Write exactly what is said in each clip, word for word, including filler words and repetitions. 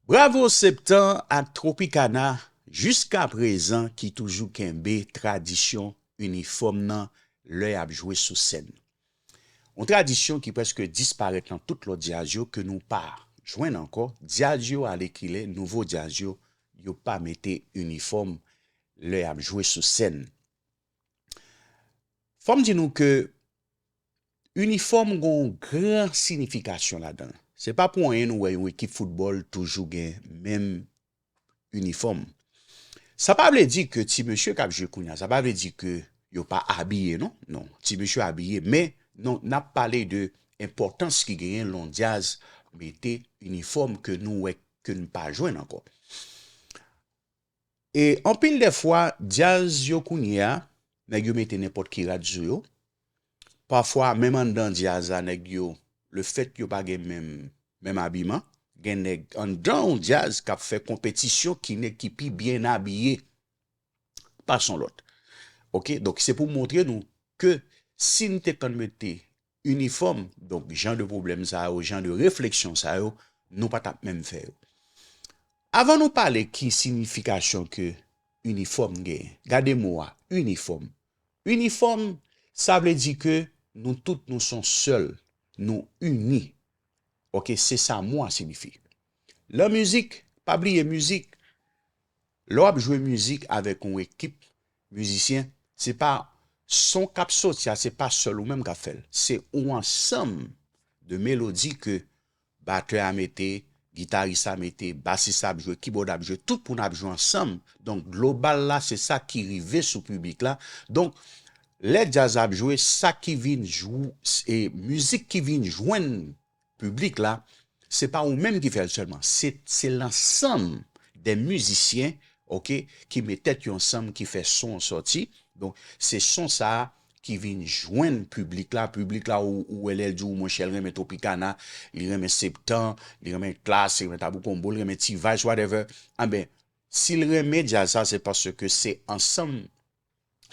Bravo Septan ak Tropicana, jiska prezan ki toujou kenbe tradisyon inifòm nan lè y ap jwe sou sèn. Yon tradisyon ki prèske disparèt nan tout lòt djaz yo ke nou pa jwenn ankò. Djaz yo alèkile, nouvo djaz yo, yo pa mete inifòm lè y ap jwe sou sèn. Fò m di nou ke inifòm gen yon gran siyifikasyon ladan l. Se pa pou anyen nou wè yon ekip foutbòl toujou gen menm inifòm. Sa pa vle di ke ti mesye k ap jwe kounye a, sa pa vle di ke yo pa abiye, non. Non, ti mesye abiye, men non, n ap pale de enpòtans ki genyen lè yon djaz mete inifòm ke nou wè ke n pa jwenn ankò. E anpil de fwa, djaz yo kounye a, nèg yo mete nenpòt ki rad sou yo. Pafwa, menm anndan djaz la, nèg yo, lefèt yo pa gen menm, menm abiman, gen nèg anndan yon djaz k ap fè konpetisyon ki nèg ki pi byen abiye pase yon lòt. Oke, donk se pou montre nou ke si n te konn mete inifòm, donk jan de pwoblèm sa yo, jan de refleksyon sa yo, nou pa t ap menm fè yo. Avan nou pale ki siyifikasyon ke inifòm genyen, gade mo a, inifòm. Inifòm, sa vle di ke nou tout nou se yon sèl, nou ini. Oke, se sa mo a siyifi. Lan mizik, pa bliye mizik. Lè w ap jwe mizik avèk yon ekip mizisyen, se pa son k ap soti a, se pa sèl ou menm k ap fè l. Se yon ansanm de melodi ke batè a mete, gitaris la mete, basis la ap jwe, kibòd ap jwe, tout moun ap jwe ansanm. Donk, global la, se sa ki rive sou piblik la. Donk, lè djaz ap jwe, sa ki vin jwe, e mizik ki vin jwenn piblik la, se pa ou menm ki fè l sèlman. Se, se lansanm de mizisyen, oke, ki met tèt yo ansanm, ki fè son an sòti. Donk, se son sa a ki vin jwenn piblik la. Piblik la, ou, ou wè lè l di w, monchè, l renmen Tropicana, li renmen Septan, li renmen Klass, li renmen Tabou Combo, li renmen T-Vice, whatever. Anben, si l renmen djaz sa, se paske se ansanm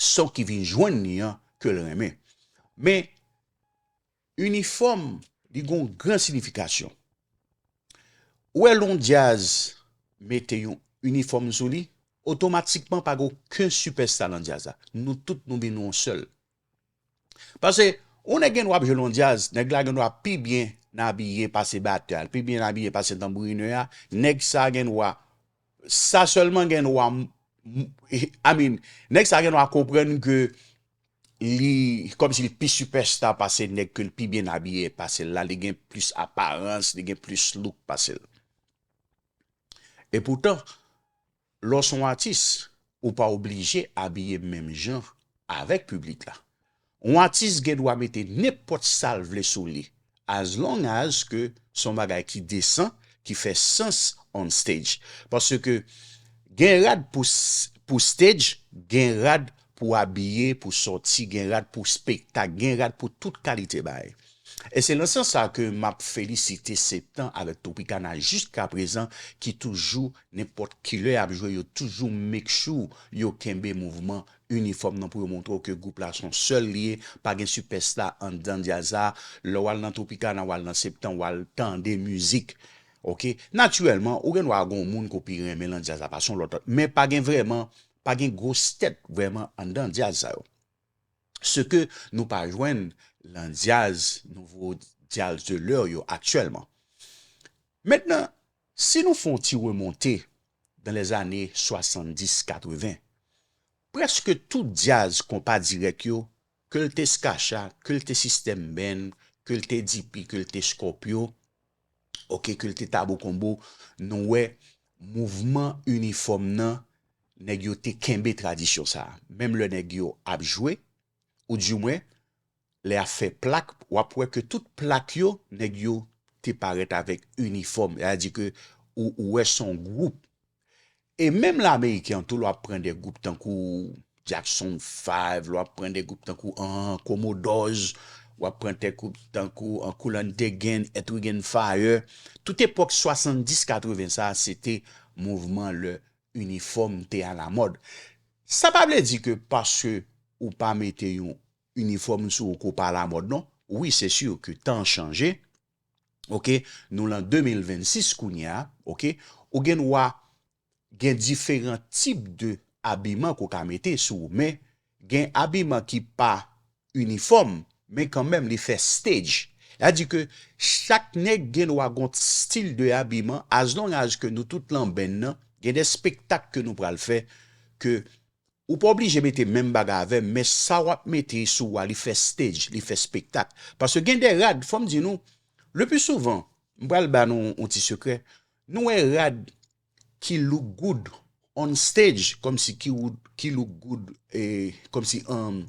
son ki vin jwenn li an ke l renmen. Men, inifòm, li gen yon gran siyifikasyon. Ou wè lè yon djaz mete yon inifòm sou li, otomatikman pa gen okenn sipèsta nan djaz la. Nou tout nou vin yon sèl. Paske, yon nèg gen dwa ap jwe yon djaz, nèg la gen dwa pi byen abiye pase batè a, pi byen abiye pase tanbourinè a, nèg sa gen dwa, sa sèlman gen dwa, m- m- I mean, nèg sa gen dwa konprann ke li, kòmsi li pi sipèsta pase nèg ke l pi byen abiye pase l la, li gen plis aparans, li gen plis look pase l. E poutan, lè w se yon atis, ou pa oblije abiye menm jan avèk piblik la. Yon atis gen dwa mete nenpòt sa l vle sou li, as long as ke se yon bagay ki desan, ki fè sans on stage. Paske gen rad pou, s- pou stage, gen rad pou abiye, pou sòti, gen rad pou spektak, gen rad pou tout kalite bagay. E se nan sans sa ke m ap felisite Septan avèk Tropicana jiska prezan, ki toujou, nenpòt kilè y ap jwe, yo toujou make sure yo kenbe mouvman inifòm nan pou yo montre w ke gwoup la se yon sèl li ye, pa gen sipèsta anndan djaz la. Lè w al nan Tropicana, w al nan Septan, w al tande mizik. Oke? Natirèlman, ou gen dwa gen yon moun ke w pi renmen lan djaz la pase yon lòt, men pa gen vrèman, pa gen gwos tèt vrèman anndan djaz sa yo. Se ke nou pa jwenn lan djaz, nouvo djaz de lè yo aktyèlman. Mentnan, si nou fè yon ti remonte dan lèzane swasanndis katreven, prèske tout djaz konpa dirèk yo, ke l te Skacha, ke l te Sistèm Band, ke l te D P, ke l te Scorpio, oke, ke l te Tabou Combo, nou wè mouvman inifòm nan, nèg yo te kenbe tradisyon sa a. Menm lè nèg yo ap jwe, oudimwen, lè y ap fè plak, w ap wè ke tout plak yo, nèg yo te parèt avèk inifòm. Sa vle di ke ou, ou wè se yon gwoup. E menm la ameriken an tou, lè w ap pran de gwoup tankou Jackson five, lè w ap pran de gwoup tankou an Commodores, w ap pran de gwoup tankou an Kool and the Gang, Earth, Wind and Fire. Tout epòk swasanndis katreven sa a, se te mouvman lè inifòm te alamòd. Sa pa vle di ke paske ou pa mete yon inifòm sou ou ke w pa alamòd, non. Wi, se si ke tan an chanje, oke, nou lan de mil vennsis kounye a, oke, ou gen dwa gen diferan tip de abiman ke w ka mete sou ou, men gen abiman ki pa inifòm, men kanmenm li fè stage. Sa di ke chak nèg gen dwa gon stil de abiman, as long as ke nou tout lan band nan, gen de spektak ke nou pral fè, ke ou pa oblije mete menm bagay avè m, men sa w ap mete sou ou a, li fè stage, li fè spektak. Paske gen de rad, fò m di nou, le pli souvan, m pral ba nou yon ti sekrè, nou wè rad ki look good on stage, kòmsi ki, would- ki look good, eh, kòmsi, um,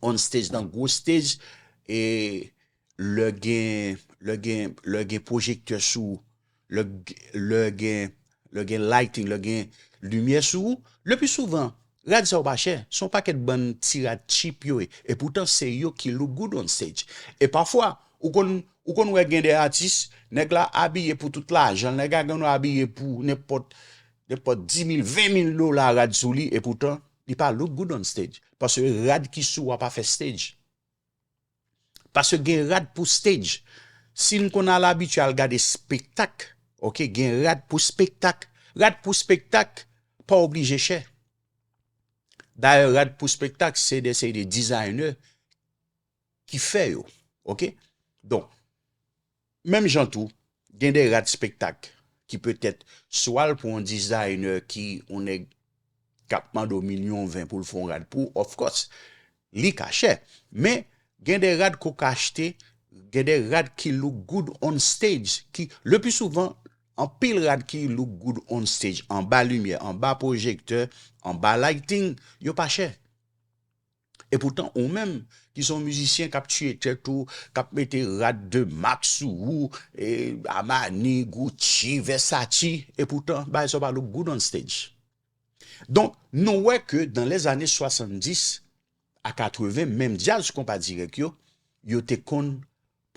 on stage, nan gwo stage, e lè gen, lè gen, lè gen pwojektè sou, lè, g- lè gen, lè gen lighting, lè gen limyè sou ou, le pli souvan, rad sa yo pa chè, se yon pakèt bann ti rad cheap yo ye, e poutan se yo ki look good on stage. E pafwa, ou konn, ou konn wè gen de atis, nèg la abiye pou tout lajan, nèg la gen dwa abiye pou nenpòt, nenpòt dis mil, ven mil dola rad sou li, e poutan, li pa look good on stage. Paske rad ki sou ou a pa fè stage. Paske gen rad pou stage. Si n konn al abitye al gade spektak, oke, gen rad pou spektak. Rad pou spektak pa oblije chè. Dayè, rad pou spektak, se de seri de designer ki fè yo. Oke? Donk, menm jan tou, gen de rad spektak ki petèt swa l pou yon designer ki yon nèg k ap mande w milyon ven pou l fè yon rad pou ou, of course, li ka chè. Men, gen de rad ke w ka achte, gen de rad ki look good on stage, ki, le pli souvan, anpil rad ki look good on stage, anba limyè, anba pwojektè, anba lighting, yo pa chè. E poutan, ou menm, ki se yon mizisyen k ap tiye tèt ou, k ap mete rad de mak sou ou, e, Armani, Gucci, Versace, e poutan, bagay sa yo pa look good on stage. Donk, nou wè ke dans les années soixante-dix à quatre-vingts, menm djaz konpa dirèk yo, yo te konn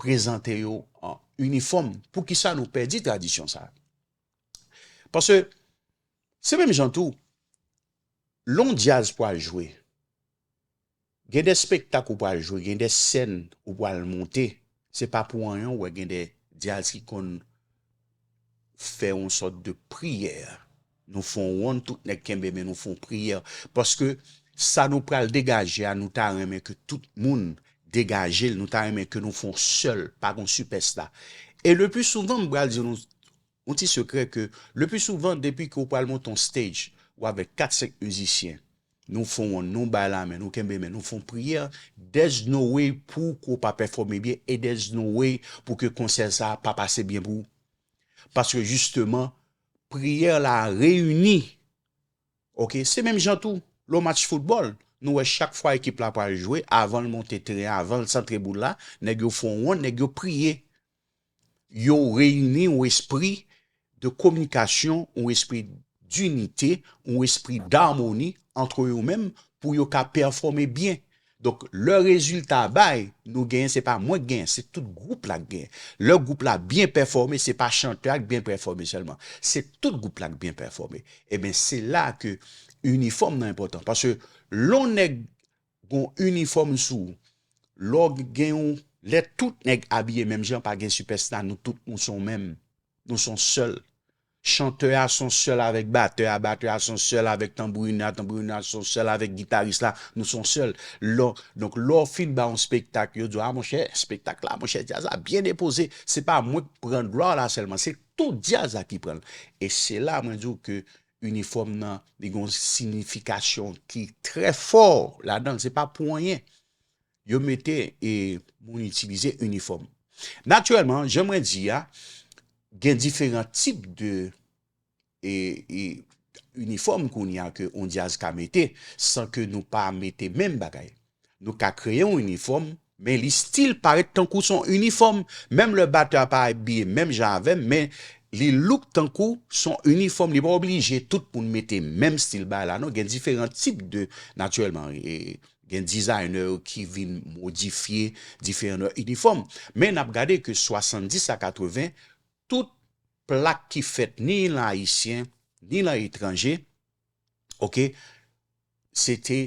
prezante yo an inifòm. Poukisa nou pèdi tradisyon sa a? Paske, se menm jan tou, lè yon djaz pral jwe, gen de spektak ou pral jwe, gen de sèn ou pral monte, se pa pou anyen w wè gen de djaz ki konn fè yon sòt de priyè. Nou fè yon wonn, tout nèg kenbe men nou fè yon priyè. Paske sa nou pral degaje a, nou ta renmen ke tout moun degaje l, nou ta renmen ke nou fè yon sèl, pa gon sipèsta. E le pli souvan, m pral di nou yon ti sekrè ke le pli souvan, depi ke w pral monte yon stage, ou avèk kat senk mizisyen, nou fè yon wonn, nou bay lamen, nou kenbe men, nou fè yon priyè, there's no way pou ke w pa pèfòme byen, e there's no way pou ke konsè sa a pa pase byen pou ou. Paske jisteman, priyè la reyini. Oke, se menm jan tou, lè w match foutbòl, nou wè chak fwa ekip la pral jwe, avan l monte teren, avan l santre boul la, nèg yo fè yon wonn, nèg yo priye. Yo reyini yon espri de kominikasyon, yon espri dinite, yon espri damoni antre yo menm pou yo ka pèfòme byen. Donk, lè rezilta bay, nou genyen, se pa mwen k genyen, se tout gwoup la k genyen. Lè gwoup la byen pèfòme, se pa chantè a k byen pèfòme sèlman, se tout gwoup la k byen pèfòme. Ebyen, se la ke inifòm nan enpòtan. Paske lè yon nèg gon inifòm sou ou, lè w gen yon, lè tout nèg abiye menm jan, pa gen sipèsta, nou tout nou se yon menm. Nou se yon sèl. Chantè a se yon sèl avèk batè a, batè a se yon sèl avèk tanbourinè a, tanbourinè a se yon sèl avèk gitaris la, nou se yon sèl. Lò, donk, lè w fin ba yon spektak, yo di w, a monchè, spektak la, monchè, djaz la byen depoze. Se pa mwen k pran glwa la sèlman, se tout djaz la ki pran l. E se la mwen di w ke inifòm nan, li gen yon siyifikasyon ki trè fò ladan l, se pa pou anyen. Yo mete, e, moun itilize inifòm. Natirèlman, jan mwen di a, gen diferan tip de, e, e, inifòm kounye a ke yon djaz ka mete, san ke nou pa mete menm bagay. Nou ka kreye yon inifòm, men li still parèt tankou se yon inifòm. Menm lè batè a pa abiye menm jan avè m, men li look tankou se yon inifòm. Li pa oblije tout moun mete menm stil bagay la, non. Gen diferan tip de, natirèlman, e, gen dizayner ki vin modifye diferan inifòm. Men n ap gade ke swasanndis a katreven, tout plak ki fèt ni lan ayisyen, ni lan etranje, oke, se te,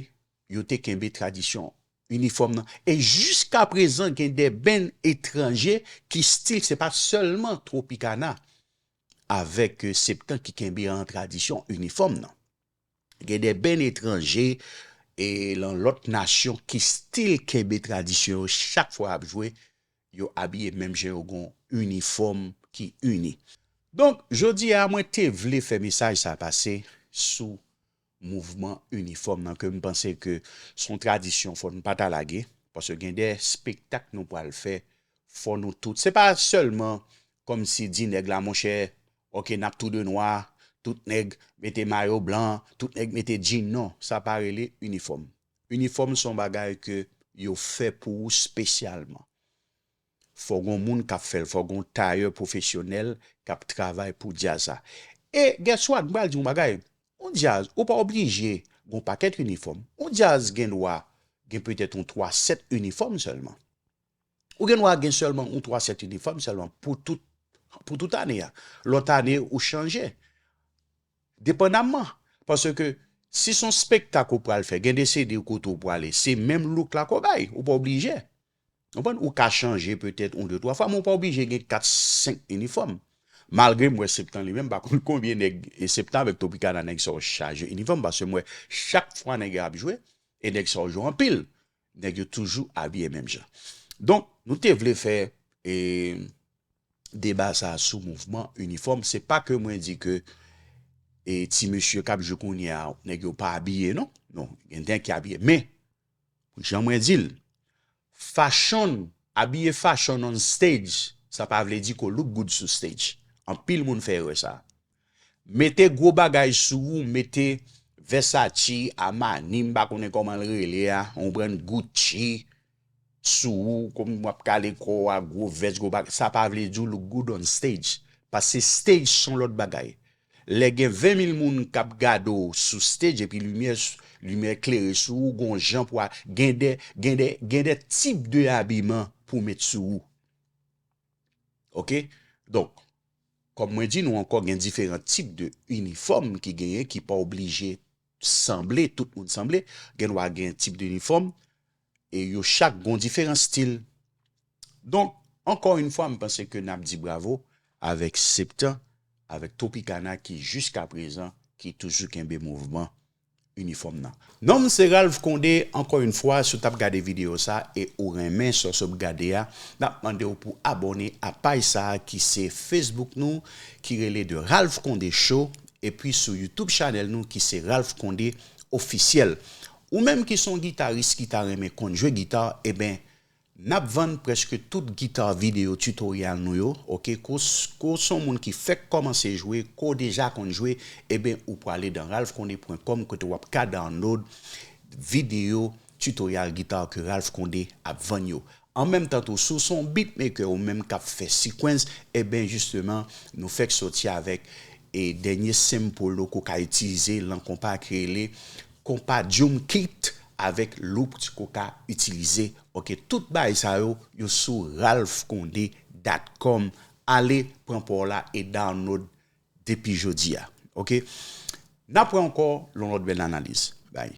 yo te kenbe tradisyon inifòm nan. E jiska prezan, gen de band etranje ki still, se pa sèlman Tropicana avèk, euh, Septan ki kenbe an tradisyon inifòm nan. Gen de band etranje e lan lòt nasyon ki still kenbe tradisyon yo, chak fwa y ap jwe, yo abiye menm jan, yo gon inifòm ki ini. Donk, jodi a, mwen te vle fè mesaj sa pase sou mouvman inifòm nan, ke m panse ke se yon tradisyon, fò n pa ta lage, paske gen de spektak nou pral fè, fò nou tout. Se pa sèlman kòmsi di nèg la, monchè, oke, n ap tou de nwa, tout nèg mete mayo blan, tout nèg mete djin, non, sa pa rele inifòm. Inifòm se yon bagay ke yo fè pou ou espesyalman. Fò gon moun k ap fè l, fò gon tayè pwofesyonèl k ap travay pou djaz la. E guess what, m pral di yon bagay. Yon djaz, ou pa oblije gon pakèt inifòm. Yon djaz gen dwa gen petèt yon twa sèt inifòm sèlman. Ou gen dwa gen sèlman yon twa sèt inifòm sèlman pou tout, pou tout ane a. Lòt ane, ou chanje. Depandamman. Paske si se yon spektak ou pral fè, gen de C D kote ou prale, se menm look la ke w bay, ou pa oblije. Konprann? Ou ka chanje petèt yon, de, twa fwa, men ou pa oblije gen kat, senk inifòm. Malgre m wè Septan li menm, m pa konn konbyen nèg, e Septan avèk Tropicana, nèg sa yo chaje inifòm, paske m wè chak fwa nèg yo ap jwe, e nèg sa yo jwe anpil, nèg yo toujou abiye menm jan. Donk, nou te vle fè, e, deba sa sou mouvman inifòm. Se pa ke mwen di ke, e, ti mesye k ap jwe kounye a, nèg yo pa abiye, non. Non, gen de ki abiye. Men, jan mwen di l, fashion, abiye fashion on stage, sa pa vle di ke w look good sou stage. Anpil moun fè erè sa. Mete gwo bagay sou ou, mete Versace, Armani, m pa konnen kòman l rele a, ou pran Gucci sou ou, kòm w ap kale kò w a, gwo vès, gwo bagay, sa pa vle di w look good on stage. Paske stage se yon lòt bagay. Lè gen ven mil moun k ap gade w sou stage epi limyè, limyè klere sou ou, gon jan pou a, gen de, gen de, gen de tip de abiman pou w met sou ou. Oke? Donk, kòm mwen di nou ankò, gen diferan tip de inifòm ki genyen, ki pa oblije sanble, tout moun sanble. Gen dwa gen tip de inifòm, e yo chak gon diferan stil. Donk, ankò yon fwa, m panse ke n ap di bravo avèk Septan, avèk Tropicana ki jiska prezan, ki toujou kenbe mouvman inifòm nan. Non m se Ralph Condé, ankò yon fwa, si w t ap gade videyo sa e ou renmen sa w sot gade a, n ap mande w pou abòne a paj sa a ki se Facebook nou, ki rele The Ralph Condé Show, epi sou YouTube channel nou ki se Ralph Condé Officiel. Ou menm ki se yon gitaris ki ta renmen konn jwe gita, e ben, n ap vann prèske tout gita videyo tutorial nou yo, oke? Ke w s-, ke w se yon moun ki fèk kòmanse jwe, ke w deja konn jwe, e ben, ou pwale dan ralph condé pwen com kote w ap ka download videyo tutorial gita ke Ralph Condé ap vann yo. An menm tan tou, si w se yon beatmaker ou menm k ap fè sequence, e ben, jisteman, nou fèk soti avèk, e, dènye sample nou ke w ka itilize lan konpa ki rele konpa Drum Kit avèk loops ke w ka itilize. Oke, tout bagay sa yo, yo sou ralph condé dot com. Ale, pran pa w la e download depi jodi a. Oke? N ap wè ankò yon lòt bèl analiz.